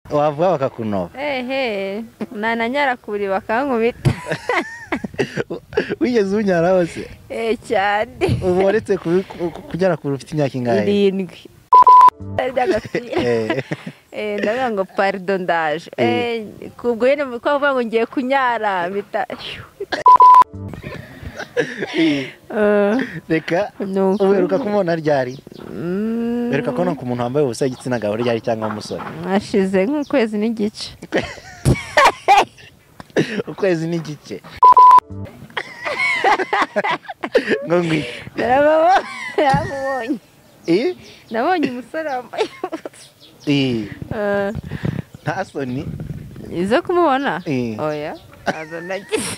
Wavuga bakakunoba. Ehe, nananyara kuri bakankubita. Wigeze unyara hose? Eh cyane. Ubu waretse kunyara kuri ufite imyaka ingahe? 7. Ndavuga ngo pardon ndaje. Kubwo nyine ko bavuga ngo ngiye kunyara mpita. Reka uheruka kumubona ryari? Uheruka kubona ku muntu wambaye ubusa igitsina gabo ryari cyangwa umusore? Hashize nk'ukwezi n'igice. Ukwezi n'igice. Ngo ngwi. Narababonye. Nabonye umusore wambaye ubusa. Nta soni? Izo kumubona? Oya, azo nagize.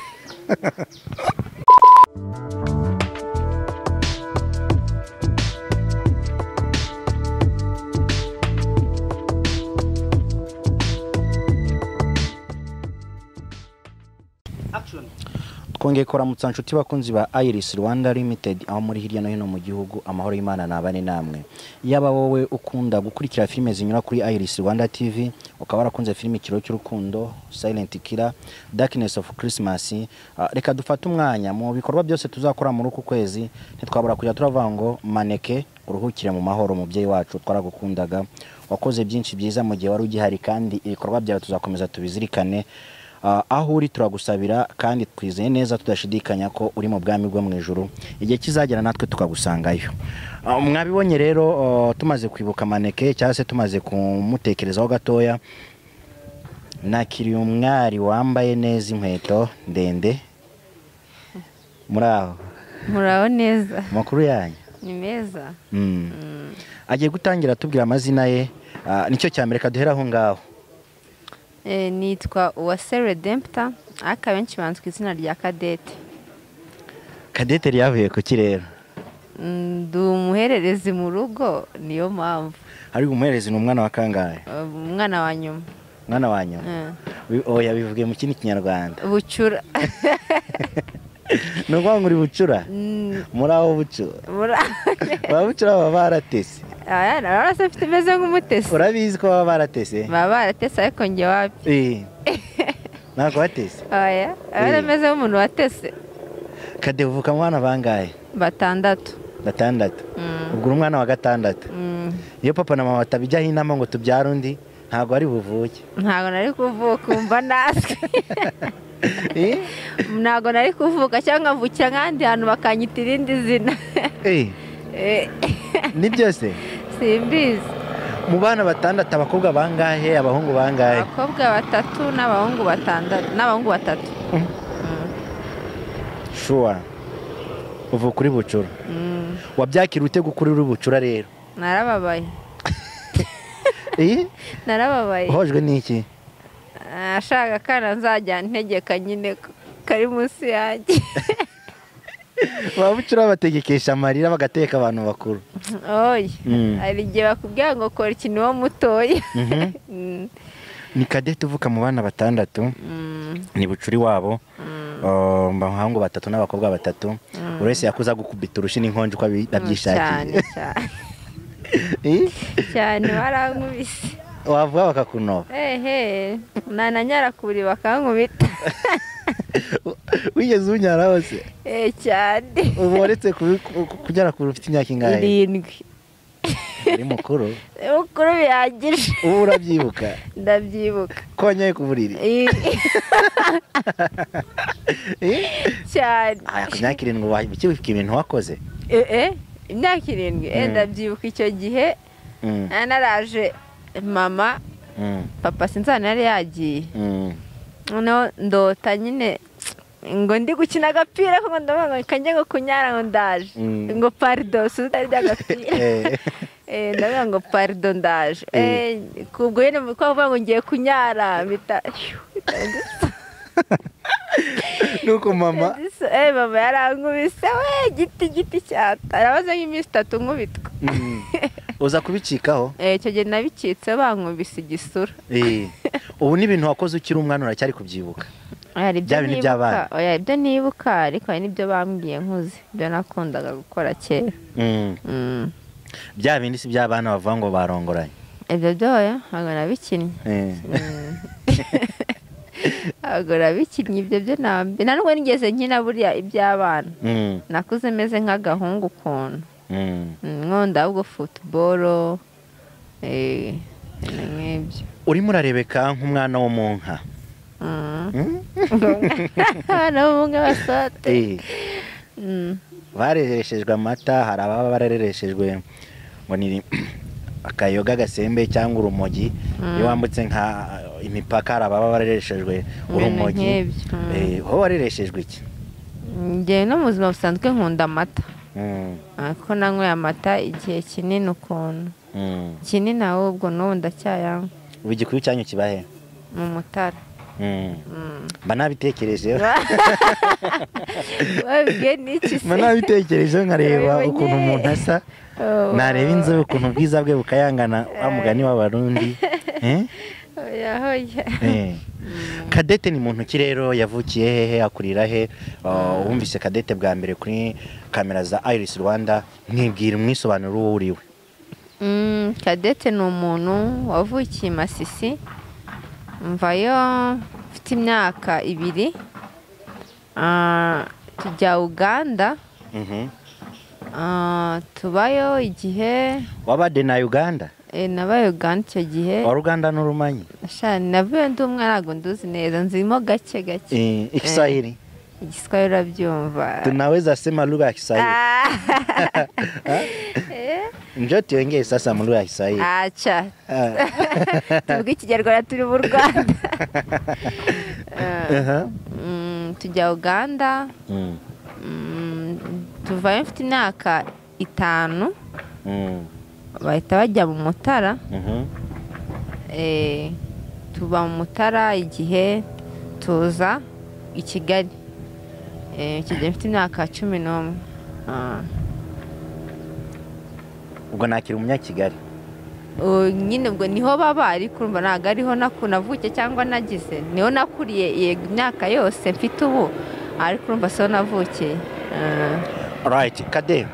Twongeye kuramutsa nshuti bakunzi ba Iris Rwanda Limited aho muri hirya no hino mu gihugu, amahoro y'Imana nabane namwe. Yaba wowe ukunda gukurikira filime zinyura kuri Iris Rwanda TV, ukaba warakunze filime Ikiro cy'Urukundo, Silent Killer, Darkness of Christmas, reka dufate umwanya mu bikorwa byose tuzakora muri uku kwezi, ntitwabura kujya turavuga ngo maneke uruhukire mu mahoro mubyeyi wacu twaragukundaga, wakoze byinshi byiza mu gihe wari ugihari kandi ibikorwa byawe tuzakomeza tubizirikane. Aho uri turagusabira kandi twizeye neza tudashidikanya ko uri mu bwami bwo mu ijuru, igihe kizagera natwe tukagusangayo. Mwabibonye rero tumaze kwibuka maneke cyangwa se tumaze kumutekerezaho gatoya, nakiriye umwari wambaye neza inkweto ndende. Muraho? Muraho neza. Amakuru yanyu ni meza. Agiye gutangira tubwira amazina ye, nicyo cya mbere kaduhera aho ngaho. Nitwa Uwase Redempta, ariko abenshi banzwe izina rya Cadette. Cadette ryavuye kuki rero? Ndi umuhererezi mu rugo, niyo mpamvu. Ariko umuhererezi ni umwana wa kangahe? Umwana wa nyuma. Umwana wa nyuma? Oya, bivuge mu kindi Kinyarwanda. Bucura. Ni ukuvuga ngo uri bucura? Muri aho bucura? Ba bucura baba baratese. Aya, narase mfite meze nk'umutesi. Urabizi ko baba baratese? Baba baratese ariko njye wapi? Ntabwo watese? Oya, aba meze nk'umuntu watese. Kade uvuka mu bana bangahe? 6. 6. Ubwo uri umwana wa 6. Iyo papa na mama batabijyaho inama ngo tubyare undi, ntabwo ari buvuke. Ntabwo nari kuvuka, umva naswe. Ntabwo nari kuvuka cyangwa mvukira nk'ahandi hantu bakanyita irindi zina. Ni byose? Simbizi. Mu bana 6 abakobwa bangahe, abahungu bangahe? Abakobwa 3 n'abahungu 6, n'abahungu 3. Sure. Uvuka kuri bucura. Wabyakira ute gukuri uri bucura rero? Narababaye. Narababaye. Uhojwe n'iki? Ashaka kana nzajya ntegeka nyine kari munsi yanjye. Babucura bategekesha amarira bagateka abantu bakuru. Oya, hari igihe bakubwira ngo kora ikintu wo mutoya. Ni Cadette uvuka mu bana 6, ni bucuri wabo, abahungu 3 n'abakobwa 3. Buri wese yakuza gukubita urushi n'inkonje uko abyishakiye. Cyane barankubise. Wavuga bakakunoba. Ehe, nananyara kuri bakankubita. Wigeze unyara hose? Cyane. Ubu waretse kunyara kuri ufite imyaka ingahe? 7. Uri mukuru? Mukuru bihagije. Ubu urabyibuka? Ndabyibuka. Ko wanyaye ku buriri? Cyane. Aya, ku myaka 7 ukibuka ibintu wakoze? Imyaka 7 ndabyibuka icyo gihe. Naraje mama, papa sinzana yari yagiye. Noneho ndota nyine ngo ndi gukina agapira ngo ndavuga ngo kanjye ngo kunyara ngo ndaje. Ngo pardon, sutari agapira. Ndavuga ngo pardon ndaje. Kubwo nyine ko bavuga ngo ngiye kunyara mpita. Nuko mama mama yarankubise we giti cyata. Arabaze nk'iminsi 3 nkubitwa. Uza kubicikaho? Icyo gihe nabicitse bankubise igisura. Ubu ni ibintu wakoze ukiri umwana uracyari kubyibuka? Bya bintu by'abana. Oya, ibyo nibuka ariko hari n'ibyo bambwiye nkuze, ibyo nakundaga gukora kera. Bya bindi si by'abana bavuga ngo barongoranye. Ibyo byoya ntabwo nabikinnye. Ntabwo nabikinnye ibyo byo ntabwo nubwo nigeze nkina buriya iby'abana. Nakuze meze nk'agahungu ukuntu. Nkunda ahubwo football nk'ibyo. Urimo urarebeka nk'umwana wo mu nka. Umwana wo mu nka basote. Barereshejwe amata, hari ababa barereshejwe ngo ni akayoga gasembe cyangwa urumogi. Iyo wambutse nka imipaka hari ababa barereshejwe urumogi. Wowe warereshejwe iki? Njye no mu buzima busanzwe nkunda amata. Kuko nanyweye amata igihe kinini ukuntu. Kinini ahubwo n'ubu ndacyayanywa. Ubu igikuyu cyanyu kiba he? Mu Mutara. Mba nabitekerejeho. Wabwiye n'iki se? Mba nabitekerejeho nkareba ukuntu umuntu asa, nareba inzobe ukuntu ubwiza bwe bukayangana wa mugani w'Abarundi. Oya. Cadette ni muntu ki rero? Yavukiye hehe, akurira he? Wumvise Cadette bwa mbere kuri kamera za Iris Rwanda, mwibwira umwisobanuro uwo uriwe. Cadette ni umuntu wavukiye Masisi, mvayo mfite imyaka 2, tujya Uganda. Tubayo igihe. Wabade na Uganda? Nabaye Uganda icyo gihe. Wa Uganda n'urumanyi? Sha navuye ndi umwana ntabwo nduzi neza, nzimo gake gake. Igiswahili? Igiswahili urabyumva. Tunaweza sema lugha ya Kiswahili. Njoo tuongee sasa mu lugha ya Kiswahili. Acha. Tuvuge Ikinyarwanda turi mu Rwanda. Tujya Uganda. Tuvayo mfite imyaka 5. Bahita bajya mu Mutara. Tuba mu Mutara igihe tuza i Kigali. Icyo gihe mfite imyaka 11. Ubwo nakiri umunyakigali? Nyine ubwo niho baba, ariko urumva ntabwo ariho navukiye cyangwa nagize, niho nakuriye imyaka yose mfite ubu, ariko urumva siho navukiye. Right, Kade,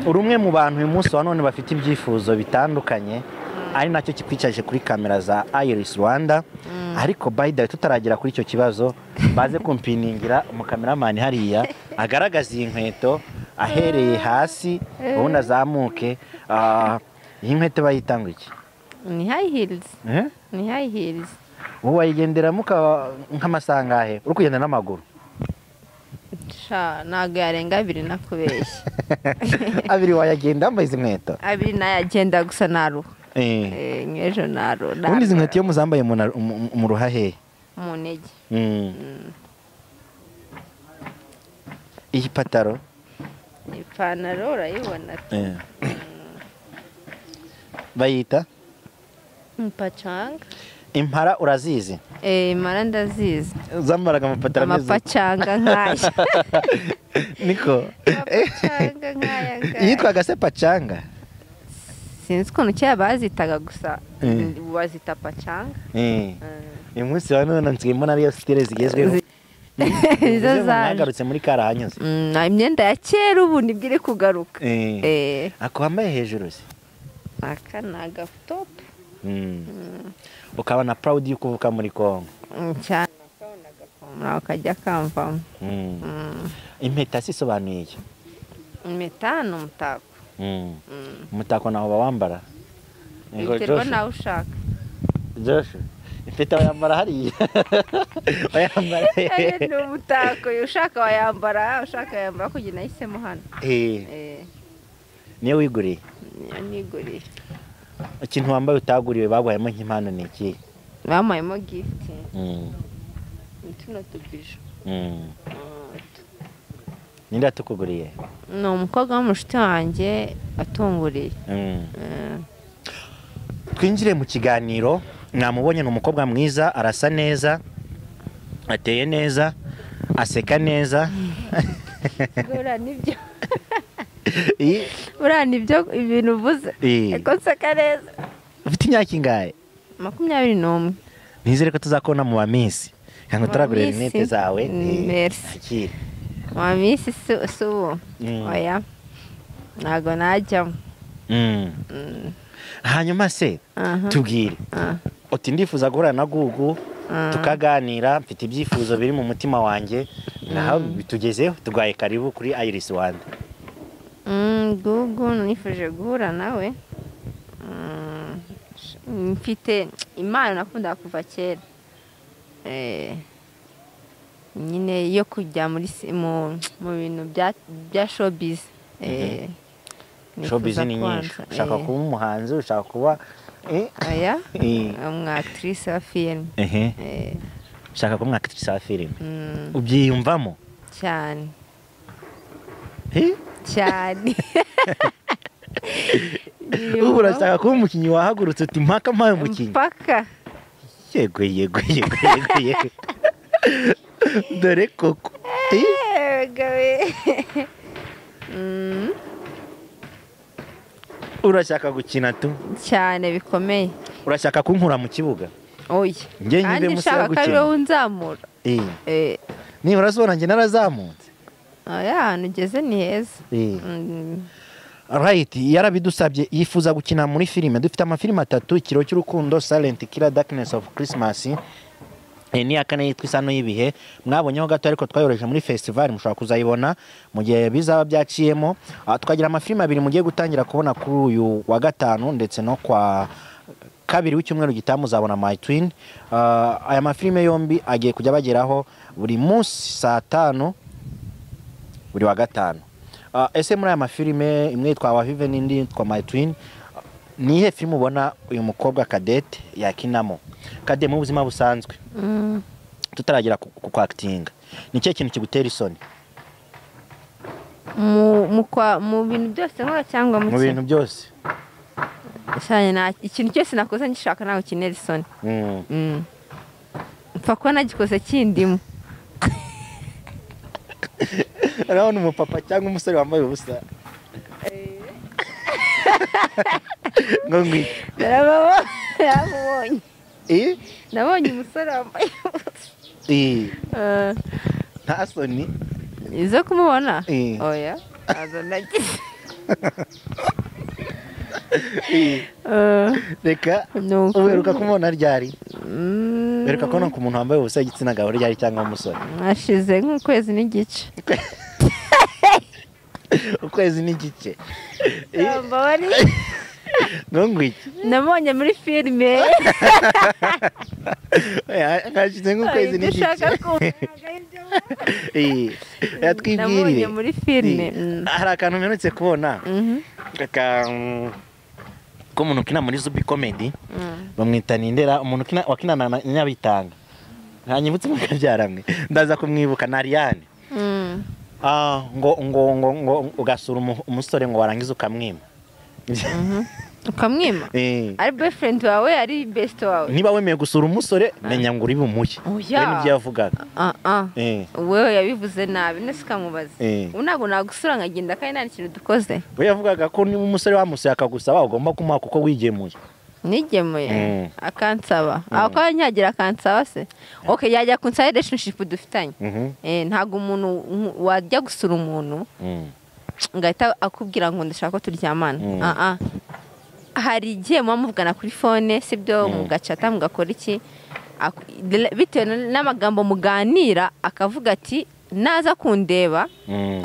uri umwe mu bantu uyu munsi wa none bafite ibyifuzo bitandukanye, ari nacyo kikwicaje kuri kamera za Iris Rwanda. Ariko by the way tutaragera kuri icyo kibazo, baze kumpiningira umukameramani hariya agaragaza iyi nkweto ahereye hasi ubundi azamuke. Iyi nkweto bayitanga iki? Ni high heels. Ni high heels. Wowe wayigenderamo nk'amasangahe uri kugenda n'amaguru? Sha ntabwo yarenga 2 nakubeshye. 2 wayagenda wambaye izi nkweto? 2 nayagenda gusa naruha. Nk'ejo naruha. Ubundi izi nkweto iyo muzambaye mu ruha hehe? Mu ntege. Iyi pataro? Ipantaro urayibona. Bayita? Impacanga. Impara urazizi? Impara ndazizi. Zambaraga amapataro ameze. Amapacanga nkaya. Niko. Amapacanga nkaya. Yitwaga se pacanga? Sinzi ukuntu kera bazitaga gusa bazita pacanga. Uyu munsi wa none nsigaye mbona ariyo style zigezweho. Izo zagarutse muri karahanyuze. Imyenda ya kera ubu nibwo iri kugaruka. Ako wambaye hejuru se? Aka ni agatopu. Ukaba na proud yuko uvuka muri Kongo. Cyane akabona kajya kamvamo. Impeta sisobanuye iki? Impeta ni umutako. Umutako nawo bawambara? Biterwa nawe ushaka. Joshua, impeta wayambara hariya? Wayambara ni umutako, ushaka wayambara, ushaka wayambara kugira nahisemo hano. Niyo wiguriye? Niyo niguriye. Ikintu wambaye utaguriwe baguhayemo nk'impano ni iki? Bamuhayemo gift. Tuno tubisho. Ninde atukuguriye? Ni umukobwa w'umushuti wanjye atunguriye. Twinjire mu kiganiro. Mwamubonye ni umukobwa mwiza, arasa neza, ateye neza, aseka neza. Buriya nibyo. Buriya nibyo ibintu uvuze. Eko nseka neza. Ufite imyaka ingahe? 21. Nizere ko tuzakubona mu ba Miss. Ntabwo turagurira rinete zawe. Merci. Mu Miss si ubu. Oya. Ntabwo najyamo. Hanyuma se tubwire uti ndifuza guhura na Gugu tukaganira, mfite ibyifuzo biri mu mutima wanjye, naho bitugezeho, tugaye karibu kuri Iris Rwanda. Gugu nifuje guhura nawe, mfite impano nakundaga kuva kera, nyine yo kujya muri mu bintu bya showbiz. Showbiz ni nyinshi, ushaka kuba umuhanzi, ushaka kuba aya umu actrice wa film. Ushaka kuba umu actrice wa film, ubyiyumvamo cyane cyane. Ubu urashaka kuba umukinnyi wahagurutse uti mpaka mpaye umukinnyi mpaka. Yego yego yego yego, dore koko. Urashaka gukina tu cyane bikomeye. Urashaka kunkura mu kibuga? Oya, njye nyine musaba gukina. Kandi unzamura. Niba urasubona njye narazamutse. Oya, ahantu ugeze ni heza. Right, yarabidusabye yifuza gukina muri filime. Dufite amafilime atatu: Ikiro cy'urukundo, Silent Killer, Darkness of Christmas. Ni akane yitwa Isano y'ibihe. Mwabonyeho gato ariko twayoroheje muri festival, mushobora kuzayibona mu gihe bizaba byaciyemo. Twagira amafilime abiri mugiye gutangira kubona kuri uyu wa gatanu ndetse no kwa kabiri w'icyumweru gitaha muzabona My Twin. Aya mafilime yombi agiye kujya bageraho buri munsi saa 5 buri wa gatanu. Ese muri aya mafilime imwe yitwa Wavive n'indi yitwa My Twin, ni ihe filime ubona uyu mukobwa Cadette yakinamo? Cadette, mu buzima busanzwe tutaragira ku acting, ni cyo kintu kigutera isoni mu bintu byose nkora cyangwa mu bintu byose? Cyane, ikintu cyose nakoze ngishaka nawe kinera isoni. Mpfa kuba nagikoze kindimo. Urabona umupapa cyangwa umusore wambaye ubusa ngo ngwiki? Narababonye. Nabonye umusore wambaye ubusa. Nta soni izo kumubona? Oya, ntazo nagize. Reka, uheruka kumubona ryari? Uheruka kubona ku muntu wambaye ubusa igitsina gabo ryari cyangwa umusore? Hashize nk'ukwezi n'igice. Ukwezi n'igice. Ngo ngwiki? Nabonye muri filime. Hashize nk'ukwezi n'igice. Yatwibwirire. Nabonye muri filime. Hari akantu mperutse kubona ko umuntu ukina muri Zubi Comedy bamwita Nindera, umuntu wakinana na Nyabitanga, ntanyibutse mukabyaramwe, ndaza kumwibuka, na Ariane. Ngo ngo ngo ngo ugasura umusore ngo warangiza ukamwima. Ukamwima? Ari boyfriend wawe, ari best wawe? Niba wemeye gusura umusore, menya ngo uri bumuhe. Oya. Nibyo yavugaga. Wewe yabivuze nabi, nese ukamubaza. Ubu ntabwo nagusura nkagenda kandi nta kintu dukoze. We yavugaga ko niba umusore wamusuye akagusaba ugomba kumuha kuko wigemuye. Nigemuye akansaba. Aho ko nyagira akansaba se? Okay, yajya kunsaba relationship dufitanye. Ntabwo umuntu wajya gusura umuntu ngahita akubwira ngo ndashaka ko turyamana. Hari igihe muba muvugana kuri phone, sibyo, mugacata mugakora iki, bitewe n'amagambo muganira akavuga ati naza kundeba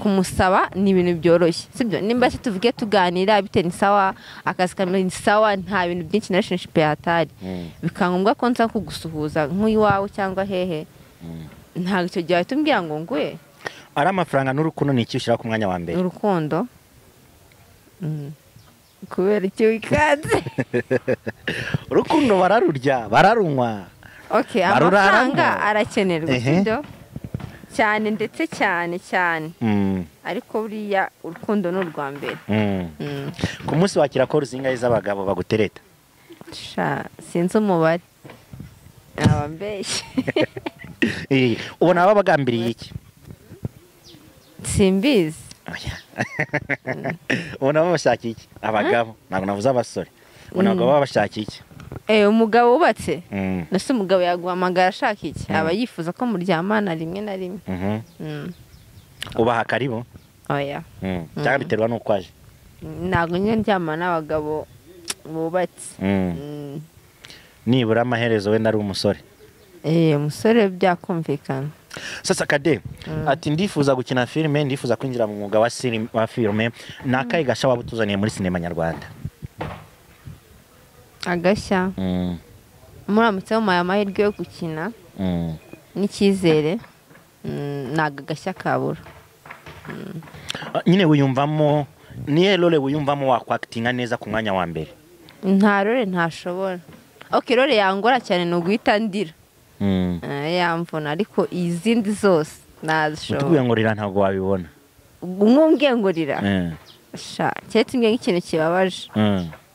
kumusaba ni ibintu byoroshye, sibyo? Nimba se tuvuge tuganira bitewe ni sawa, akazi kamwe ni sawa, nta bintu byinshi na relationship yatari, bikangombwa ko nza kugusuhuza nk'uyiwawe cyangwa hehe, ntabwo icyo gihe ahita umbwira ngo ngwe. Ari amafaranga n'urukundo ni iki ushyira ku mwanya wa mbere? Urukundo. Kubera icyo wikanze. Urukundo bararurya, bararunywa. Okay, amafaranga arakenerwa, sibyo? Cyane ndetse cyane cyane. Ariko buriya urukundo ni urwa mbere. Ku munsi wakira call zingahe z'abagabo bagutereta? Sha, sinzi umubare. Abambeshye. Ubona baba bagambiriye iki? Simbizi. Ubona baba bashaka iki? Abagabo, ntabwo navuze abasore. Ubona abagabo baba bashaka iki? Umugabo wubatse. Nase umugabo yaguhamagara ashaka iki? Aba yifuza ko muryamana rimwe na rimwe. Ubaha karibu? Oya. Cyangwa biterwa n'uko aje? Ntabwo njye ndyamana n'abagabo Bubatse. Nibura amaherezo wenda ari umusore. Umusore byakumvikana. Sasa Kade ati ndifuza gukina filime, ndifuza kwinjira mu mwuga wa filime, nakaye gasha wabutuzaniye muri sinema nyarwanda? Agashya. Muramutse mumaye amahirwe yo gukina n'icyizere, ntago agashya kabura. Nyine wiyumvamo niye role wiyumvamo wakwakitinga neza ku mwanya wa mbere? Nta role ntashobora. Okay, role yangora cyane ni uguhita ndira. Yamvuna, ariko izindi zose nazishobora. Utubwiye ngo rira ntabwo wabibona. Umwe ngo rira. Sha, keretse umbwiye nk'ikintu kibabaje.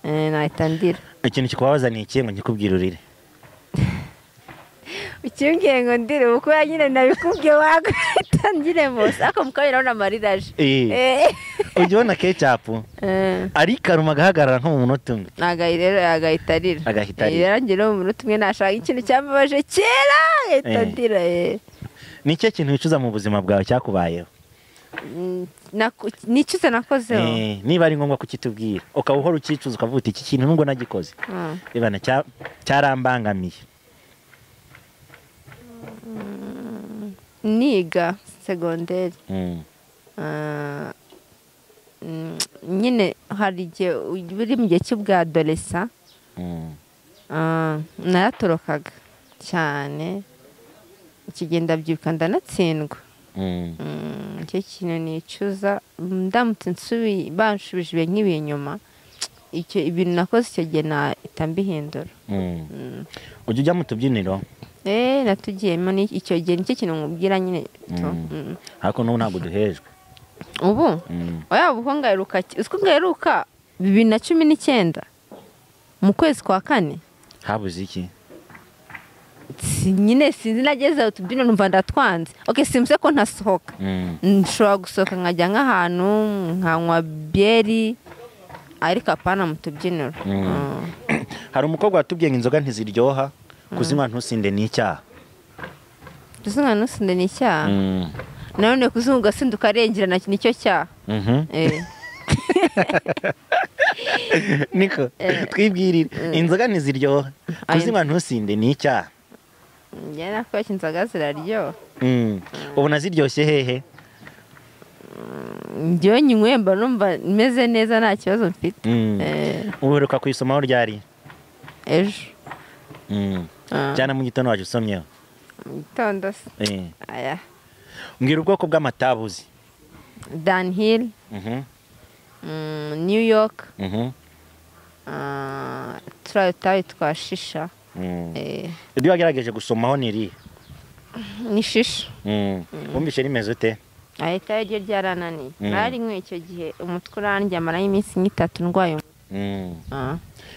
Nahita ndira. Ikintu kikubabaza ni ikihe ngo nkikubwire urire? Ukimbwiye ngo ndire uko nyine nabikubwiye waguhita ndire mose, ariko mukabira urabona amarira aje. Ujya ubona ketchup arikaruma agahagarara nko mu munota umwe. Rero agahita arira. Agahita arira. Rero mu munota umwe nashaka ikintu cyambabaje kera agahita ndira. Ni ikihe kintu wicuza mu buzima bwawe cyakubayeho? Nicuza nakozeho. Niba ari ngombwa kukitubwira ukaba uhora ukicuza ukavuga uti iki kintu nubwo nagikoze ibana cyarambangamiye. Niga segonderi nyine hari igihe uri mu gihe cy'ubwadolesa, naratorokaga cyane, ikigenda byuka ndanatsindwa. Icyo kintu nicuza, ndamutse banshubije ibihe nk'ibi inyuma, icyo ibintu nakoze icyo gihe nahita mbihindura. Ujya ujya mu tubyiniro? Natugiyemo icyo gihe, nicyo kintu nkubwira nyine. Ariko n'ubu ntabwo duhejwe. Ubu? Oya, ubu ngaheruka, uziko ngaheruka 2019 mu kwezi kwa 4. Habuze iki? Nyine sinzi, nageze utubyiniro numva ndatwanze. Okay, simse ko ntasohoka. Nshobora gusohoka nkajya nk'ahantu nkanywa byeri, ariko apana mu tubyiniro. Hari umukobwa watubwiye ngo inzoga ntiziryoha, kuzinywa ntusinde ni icyaha. Kuzinywa ntusinde ni icyaha? Nanone kuzinywa ugasinda ukarengerana nicyo cyaha. Niko twibwirire, inzoga ntiziryoha, kuzinywa ntusinde ni icyaha. Njye nakubeshya inzoga ziraryoha. Ubona ziryoshye hehe? Njyewe nyinyweye mba numva meze neza nta kibazo mfite. Uheruka kuyisomaho ryari? Ejo. Cyane mu gitondo waje usomyeho? Mu gitondo se. Aya. Mbwira ubwoko bw'amatabuzi. Dunhill. New York. Turiya tutabi twa shisha. Ibyo wagerageje gusomaho ni irihe? Ni shisha. Wumvise rimeze ute? Itabi ryo ryarananiye. Nari icyo gihe umutwe urandya marayo iminsi nk'itatu ndwaye.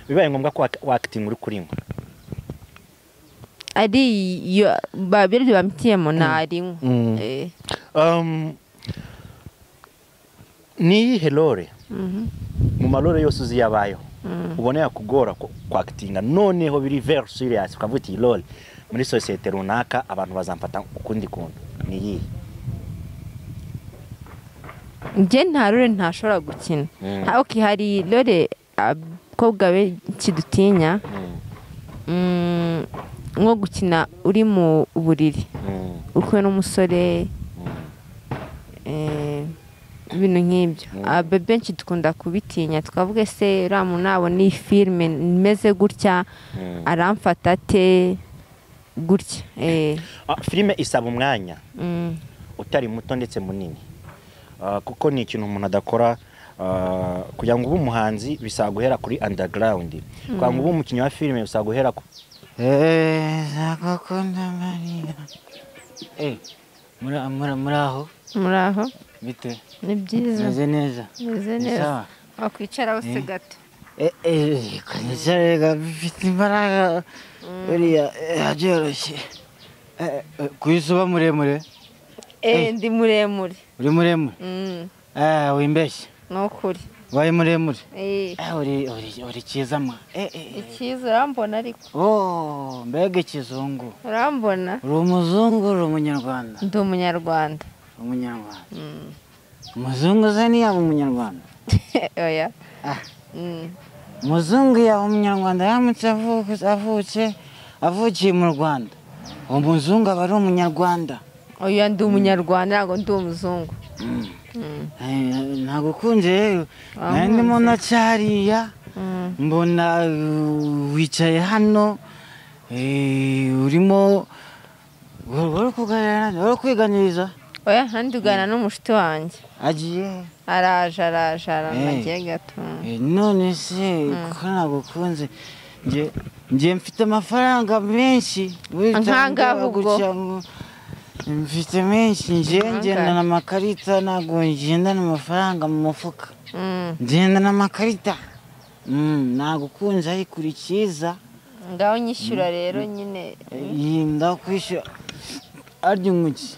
Bibaye ngombwa ko wakitinga uri kurinywa? Ari iyo babiri bamtiyemo narinywa. Ni iyihe role mu marole yose uzi yabayeho ubona yakugora kwakitinga noneho biri very serious ukavuga uti role muri societe runaka abantu bazamfata ukundi kuntu, ni iyihe? Njye nta role ntashobora gukina. Okay, hari role abakobwa benshi dutinya, nko gukina uri mu buriri uri kumwe n'umusore, ibintu nk'ibyo. Benshi dukunda kubitinya, tukavuga se uriya muntu nabona iyi filime imeze gutya aramfata ate gutya. Filime isaba umwanya utari muto ndetse munini, kuko ni ikintu umuntu adakora. Kugira ngo ube umuhanzi bisaba guhera kuri underground, kugira ngo ube umukinnyi wa filime bisaba guhera ku Muraho. Muraho. Bite? Ni byiza. Meze neza. Meze neza. Wakwicara hose gato. Kwicara bifite imbaraga. Buriya byoroshye. Ku isi uba muremure? Ndi muremure. Uri muremure? Wimbeshye. Ni ukuri. Wabaye muremure? Uri cyiza mwa. Icyiza urambona ariko. Oh, mbega ikizungu. Urambona? Uri umuzungu uri umunyarwanda? Ndi umunyarwanda. Umunyarwanda. Umuzungu se ntiyaba umunyarwanda? Oya. Umuzungu yaba umunyarwanda yaramutse avukiye mu Rwanda. Uwo muzungu aba ari umunyarwanda. Oya ndi umunyarwanda ntabwo ndi umuzungu. Nagukunze rero. Nari ndimo nacyariya mbona wicaye hano urimo uri kuganira uri kwiganiriza. Oya ndi kuganira n'umushuti wanjye. Agiye? Araje aragiye gato. None se ko nagukunze njye mfite amafaranga menshi. Nkangahe ubwo? Mfite menshi njye ngendana amakarita ntabwo ngendana amafaranga mu mufuka. Ngendana amakarita. Nagukunze ariko uri cyiza. Ngaho nyishyura rero nyine. Ndakwishyura. Arya umuki?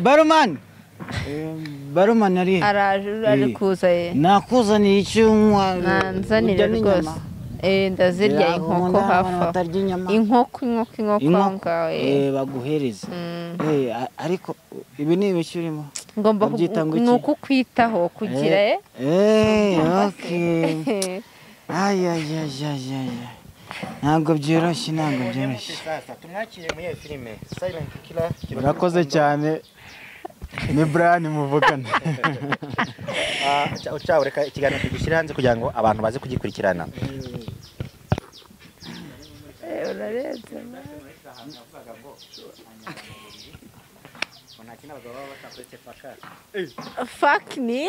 Barumani. Barumani ari he? Araje ari kuza ye. Nakuzaniye icyo unywa. Nanzanire rwose. Ndazirya inkoko hafi. Inkoko ngaho. Baguhereza. Ariko ibi ni ibiki urimo? Ngomba ni ukukwitaho kugira okay. Ay. Ntabwo byoroshye. Tumwakire muri filime Silent Killer. Murakoze cyane. Ni Brian muvugana. Uca ureka ikiganiro tugishyire hanze kugira ngo abantu baze kugikurikirana. Fuck me.